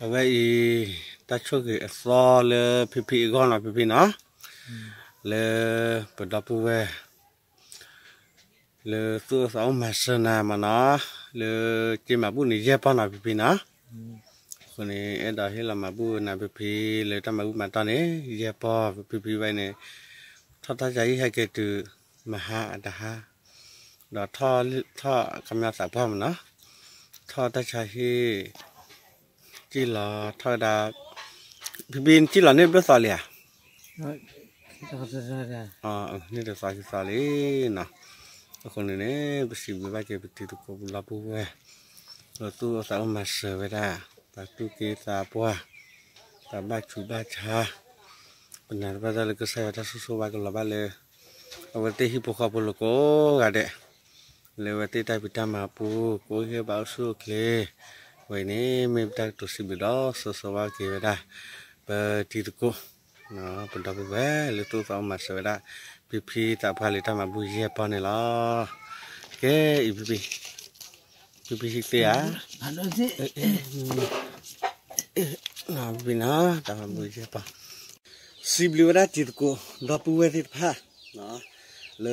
အဝဲအံၤ တၢ်ဆိၣ်ဂ့ၤအသီလၢဖံဖံအဂီၢ်နီၤ ဖံဖံနီၤ, လၢပဒီပုၢ်ဝဲၢ် လၢသူၣ်အိၣ်သးအိၣ်မၤစၢၤနၤမးနီၤ, လၢက့ၤမၤဘူၣ်န့ၣ် ယဲၢ်ပီၢ်နီၤ ဖံဖံနီၤ. အဃိန့ၣ် အဲၣ်ဒိးဟ့ၣ်လီၤမၤဘူၣ်နၤ ဖံဖံ လၢတၢ်မၤဘူၣ်မၤတီၢ်န့ၣ် ယဲၢ်ပီၢ် ဖံဖံဝဲန့ၣ် ထီၣ်တၢ်ဆါဟံၣ်ဟဲက့ၤတုၤ မဟါအတဟါ ဒီးထီၣ် ထီၣ်ခီပညီသးပှၢ်မးနီၤ, ထီၣ်တၢ်ဆါဟံၣ် စံၣ်လီၤထီၣ်ဝဲဒၣ်, ဖံဖံစံၣ်လီၤန့ၢ်ဘျီၣ်သီလံဧါ, န့ၢ်တသီခံသီလံနီၤ. အဃိန့ၣ်န့ၣ် ပစံးဘျုးဘၣ်က့ၤပတံၤသကိးပဒီပုၢ်ဝဲၢ် လၢသူၣ်အိၣ်သးအိၣ်မၤစၢၤဝဲဒၣ် သးသူၣ်က့သးပှၢ် သးဘၣ်ဆူးဘၣ်ဆါ, ပနာ်တဘၣ်တၢ်လၢကစၢ်ယွၤတၢ်ဆိၣ်ဂ့ၤဆိၣ်ဝါကလီၤဘၣ်လၢ အဝဲသ့ၣ်ဟံၣ်ဖိဃီဖိလိၤကိးဂၤဒဲး လၢအဝဲသ့ၣ်တၢ်ဖံးတၢ်မၤအပူၤ ကအိၣ်ဂံၢ်ဘါအိၣ်ဆူၣ်အိၣ်ချ့, အဝဲအံၤန့ၣ် မ့ၢ်ပတၢ်ကတိၤစံးဘျုးဒီး ဆိၣ်ဂ့ၤဆိၣ်ဝါက့ၤဝဲဒၣ် ပတံၤသကိး ပဒီပုၢ်ဝဲၢ်လၢသူၣ်အိၣ်သးအိၣ်မၤစၢၤဝဲဒၣ် ဖံဖံသးပှၢ်လၢတၢ်မၤဘူၣ်ယဲၢ်ပီၢ်န့ၣ်လီၤ. ကဲအံၤ ဖံဖံ ဖံဖံဟံးသ့ဧါ, ဖံဖံနီၤ တၢ်မၤဘူၣ်ယဲၢ်ပီၢ် စံးဘျုးဝဲဒၣ်တံၤသကိး ဒီပုၢ်ဝဲၢ်သ့ၣ်တဖၣ် လၢ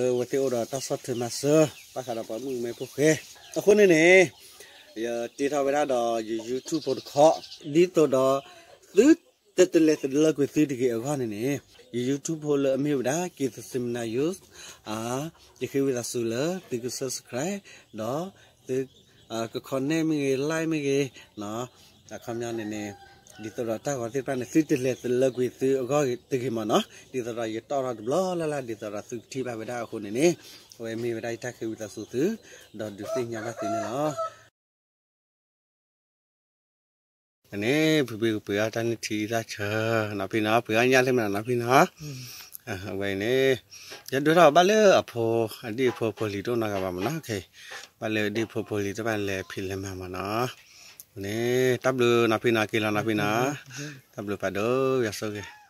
အဝဲသ့ၣ်အိၣ်ဒီးတၢ်ဆီၣ်ထွဲမၤစၢၤ ဘၣ်ဃးဒီးပှၤမုၣ်ကမဲဖိဃဲ, အဃိန့ၣ်န့ၣ် ယတ့ထီၣ်ဝဲဒၣ်ဒီးယ YouTube ဖိတခီ ဒ်သိးဒီး သုတလဲၤတလၢကွံာ်သုတဂ့ၤအဂီၢ်န့ၣ်န့ၣ် ယ YouTube ဖိလၢအမ့ၢ်ဝဲဒၣ် က့ၤသစ့မနၤ ယူၣ် ယဃ့ဝံသးစူၤလၢသုက subscribe ဒီးသု က comment မ့ၢ်ဂ့ၤ like မ့ၢ်ဂ့ၤ, အခီပညီန့ၣ်န့ၣ် ဒ်သိးဒီးတၢ်ဂီၤသ့ၣ်တဖၣ်န့ၣ် သုတလဲၤတလၢကွံာ်သုအဂီၢ်တဂ့ၤမးနီၤ, ဒ်သိးဒီးယတီၣ်ထီၣ်တဘျီလၢ်လၢ် ဒ်သိးဒီးသုကထံၣ်ဘၣ်ဝဲဒၣ်အဃိန့ၣ်န့ၣ်, အဝဲမ့ၢ်ဝဲဒၣ်ယတၢ်ဃ့ဝံသးစူၤသု, ဒီးဒုးသ့ၣ်ညါဘၣ်သုန့ၣ်လီၤ. န့ၣ် ဖံဖံကပှ့ၤအီၣ်တၢ်နုၢ်ထံအံသၣ်ဆၢ နီၤဖံနီၤ, ပှ့ၤအီၣ်ညၣ်လၢမနုၤနီၤဖံနီၤ, အဝဲအံၤန့ၣ် ယဒိၣ်ထီၣ်ဘၣ်လၢအဖိ အဒံၣ်အဖိအဖိလံၤတအိၣ်နီတဂၤဘၣ်မးနီၤ, ဘၣ်လၢအဒံၣ်အဖိအဖိလံၤတဖၣ်လဲၤဖံးလဲၤမၤမးနီၤ, န့ၣ် တၢ်ဘျုးနီၤဖံနီၤ, က့ၤလီၤနီၤဖံနီၤ, တၢ်ဘျုးဖးဒိၣ် ယွၤဆိၣ်ဂ့ၤ